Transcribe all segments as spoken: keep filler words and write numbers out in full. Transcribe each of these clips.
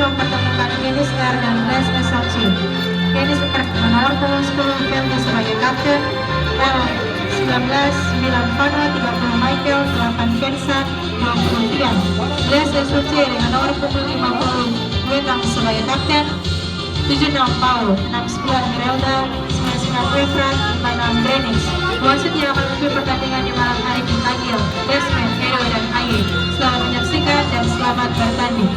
Pertemukan Dennis R dan Grace S H C. Dennis R dengan nomor punggung sepuluh Feldi sebagai kapten, L sembilan belas sembilan Vano, tiga puluh Michael, delapan Kensa, dua puluh Tian. Grace S H C dengan nomor punggung lima puluh Wenang sebagai kapten, tujuh enam Paul, enam sembilan Merelda, sembilan sembilan Refra, lima enam Drenis. Wasit yang akan memimpin pertandingan di malam hari, Agil, Desmond, Edo, dan Aye. Selamat menyaksikan dan selamat bertanding.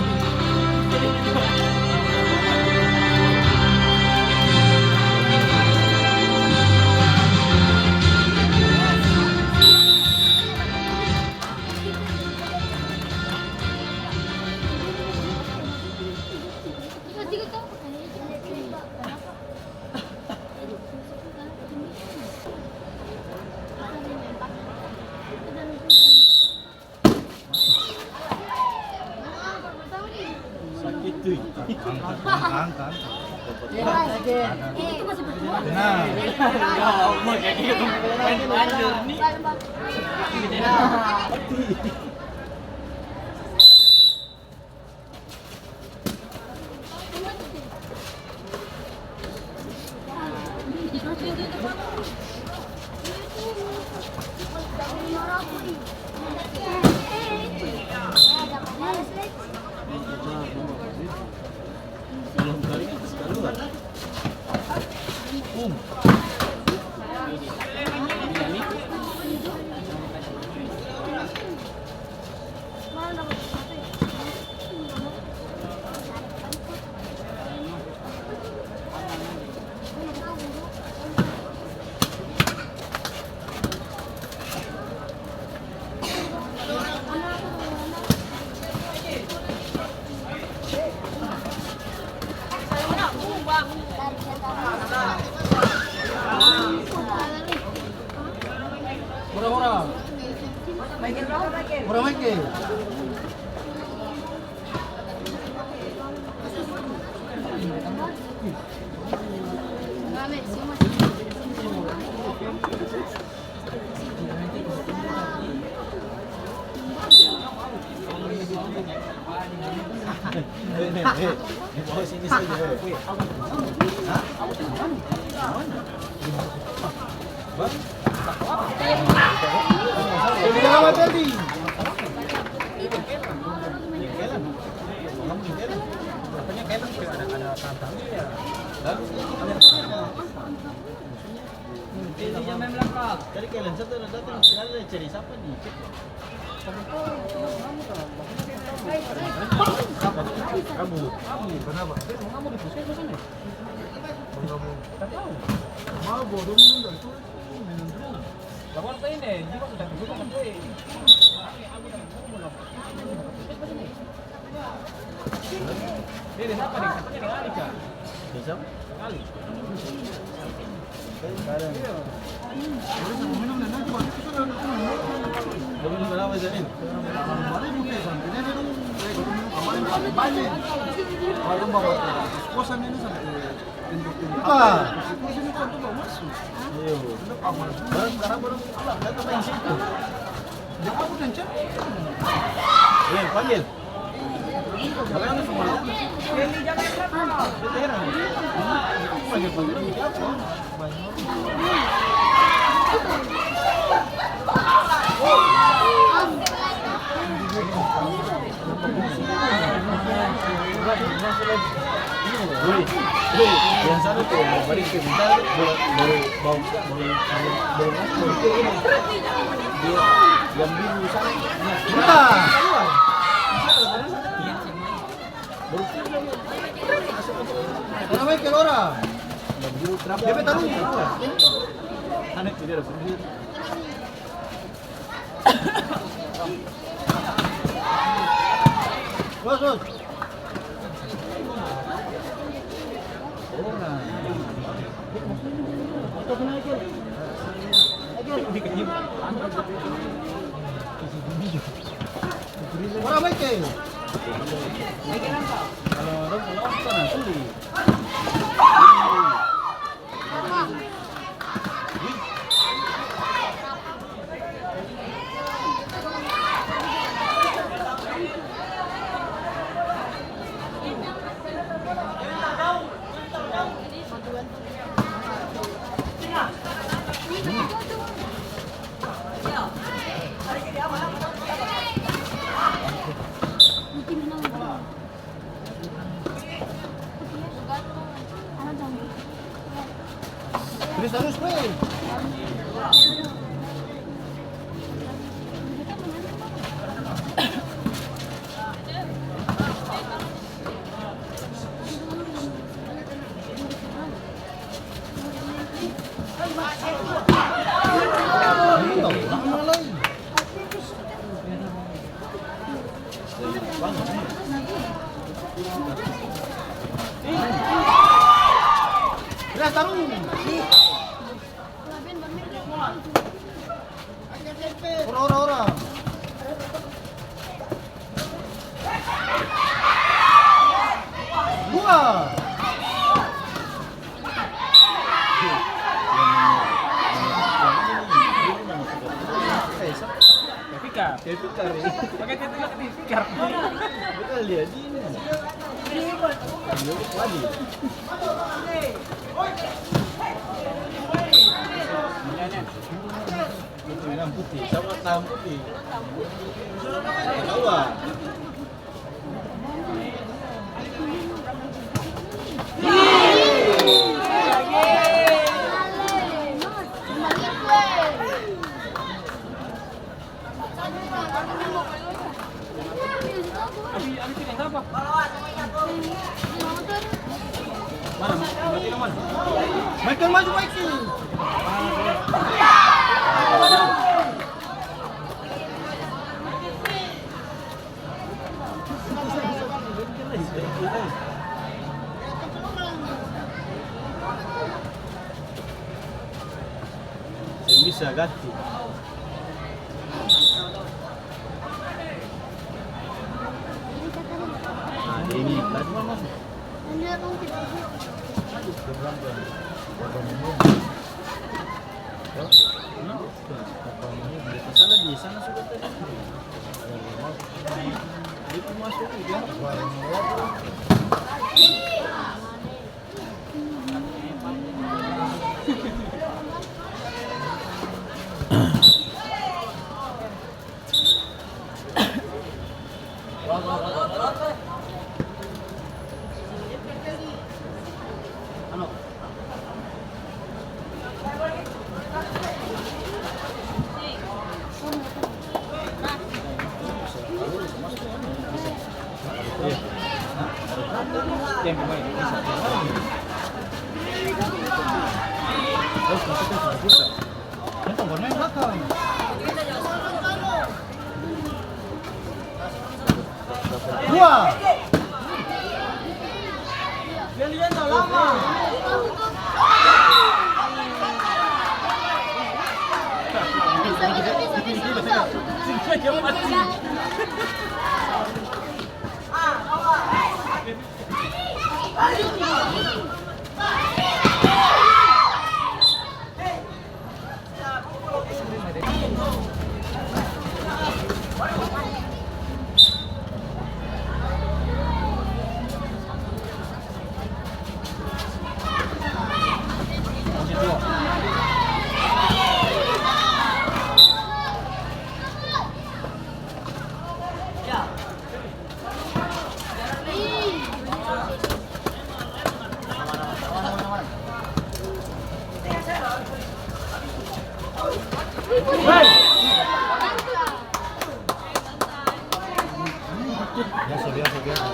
Sakit, cuy. Angkat, angkat, angkat. Tenang. Ya Allah, kayak gitu. Main panjang, nih. Ora, ora. Ora, Michael. Tadi kalian satu ada datang, sekali ada cari sapa ni? Abu, Abu, kenapa? Mau di puskesmas sana? Mau, mau. Tak tahu. Mau, bodoh, minum dari itu, minum dulu. Lawan saya ini, dia masih tak bisa, kan, saya. Abu, tak bisa, mau. Sekarang baru, eh, panggil. Yang sana tuh, balik ke, bentar, baru, baru, baru, baru, baru, baru, dia yang biru sana. Bentar. Kenapa, Kelora? Dia taruh. Aneh, tidak ada. Bos, bos. Orang baik, eh. Kalau orang pulau sana sulit. Ora, ora, ora. Dua. Teufikar. Teufikar, ya. Pakai Teufikar, Teufikar. Bukan, lihat ini. Ayo, lagi. Ini, ini. Putih, putih. Sama tahan putih. Tawa. Mana? Mati mana? Michael, maju, Michael. Seng bisa ganti. Nah, dia ini. Sana di sana sudah tadi. Itu masuk juga. Dua. Biasa, biasa, biasa.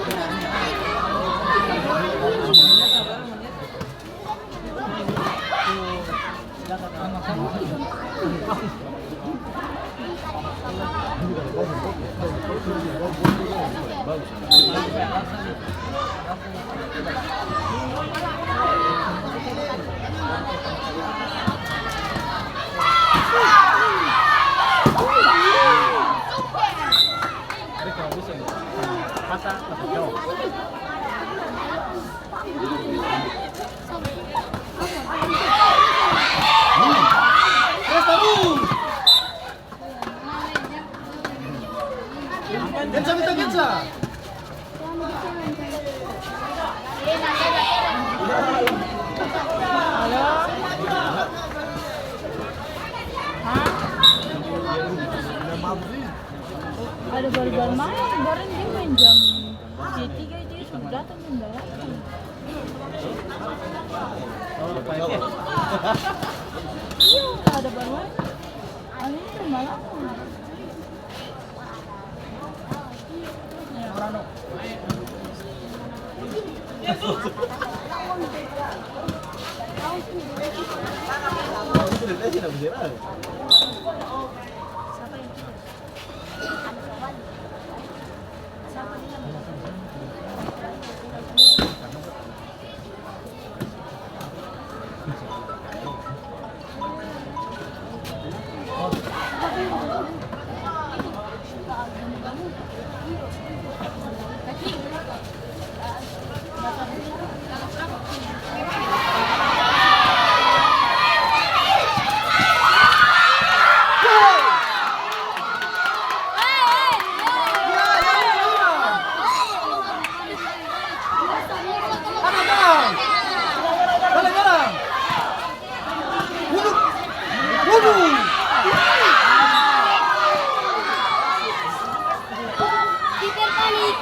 Gensa, minta gensa. Ada baru-baru main, baru dia main jam tiga, dia sudah datang jam delapan. Kiper panik.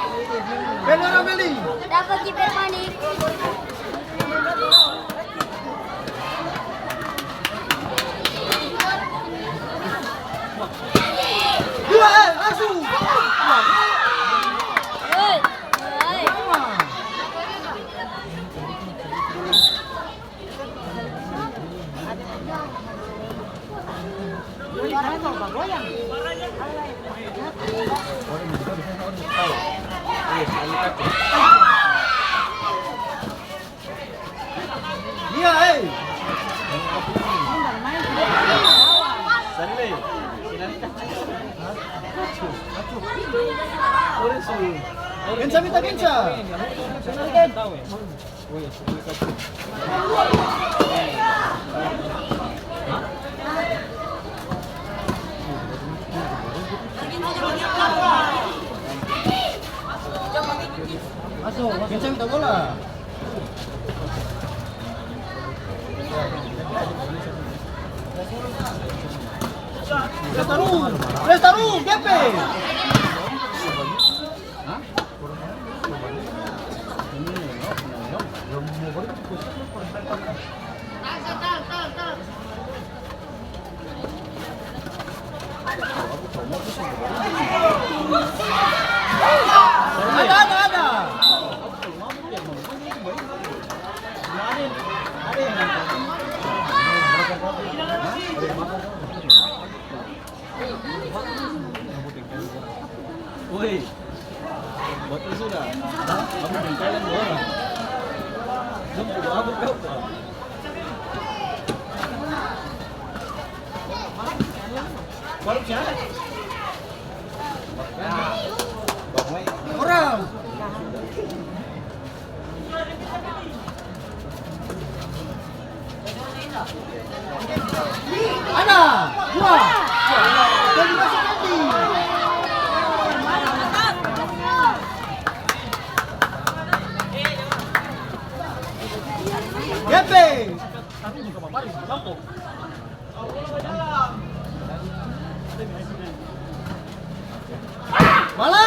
Beli orang beli. Dapat kiper panik. Dua, eh, langsung. Hei, hei. Iya, eh. Genca, minta genca. Masuk, masuk. Bisa minta bola. Presta Rung, Presta Rung, Gepe. Ada, ada, ada. Woi, batul sudah. Kamu bengkalan dua orang. Kamu sudah apa kau? Baru siapa? Orang. Ada, dua. Jadi masuk nanti. Gepe. Bala!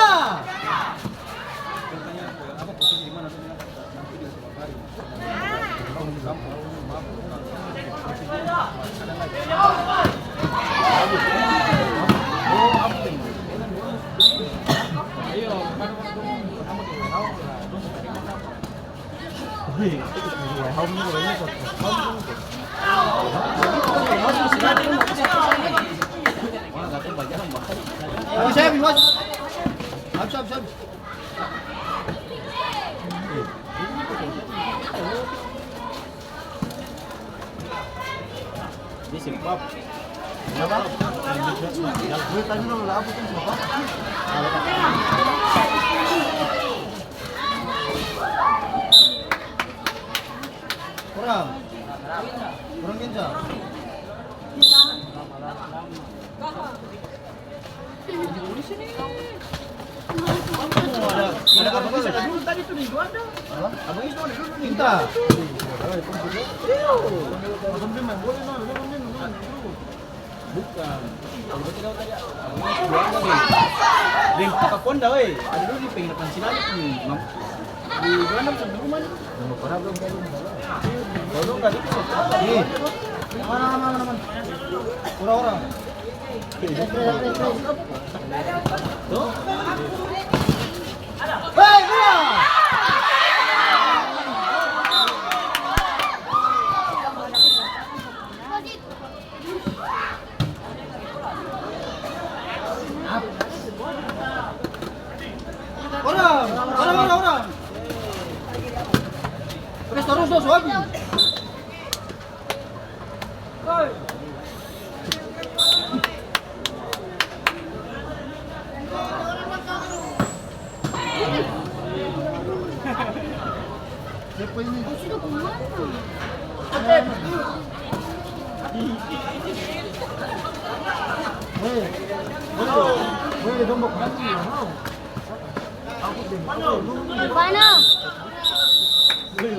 Habis, habis, habis. Habis, habis, habis. Dia simpap. Kenapa? Gue tadi lo labo tuh simpap. Kurang. Kurang kencang. Ada, ada abang Is ada dulu tadi tuh di Juanda. Apa? Abang Is ada dulu nih. Minta. Iya. Abang Is main bola, nah, dia main dulu. Bukan. Kalau dia tahu tadi, abang Is Juanda deh. Deng, Kaka Ponda, weh. Ada dulu di penginapan Silalik nih. Di Juanda sampai rumah nih. Belum pernah, belum, belum. Kalau dong nggak bikin apa? Nih. Aman, aman, aman, aman. Ora, ora. Hei, ora. Orang, orang, orang, orang. Terus, terus, terus, habis. Siapa ini? Weh, weh, weh, dong baku nanti ya, mau. Aku deh. Mana? Weh,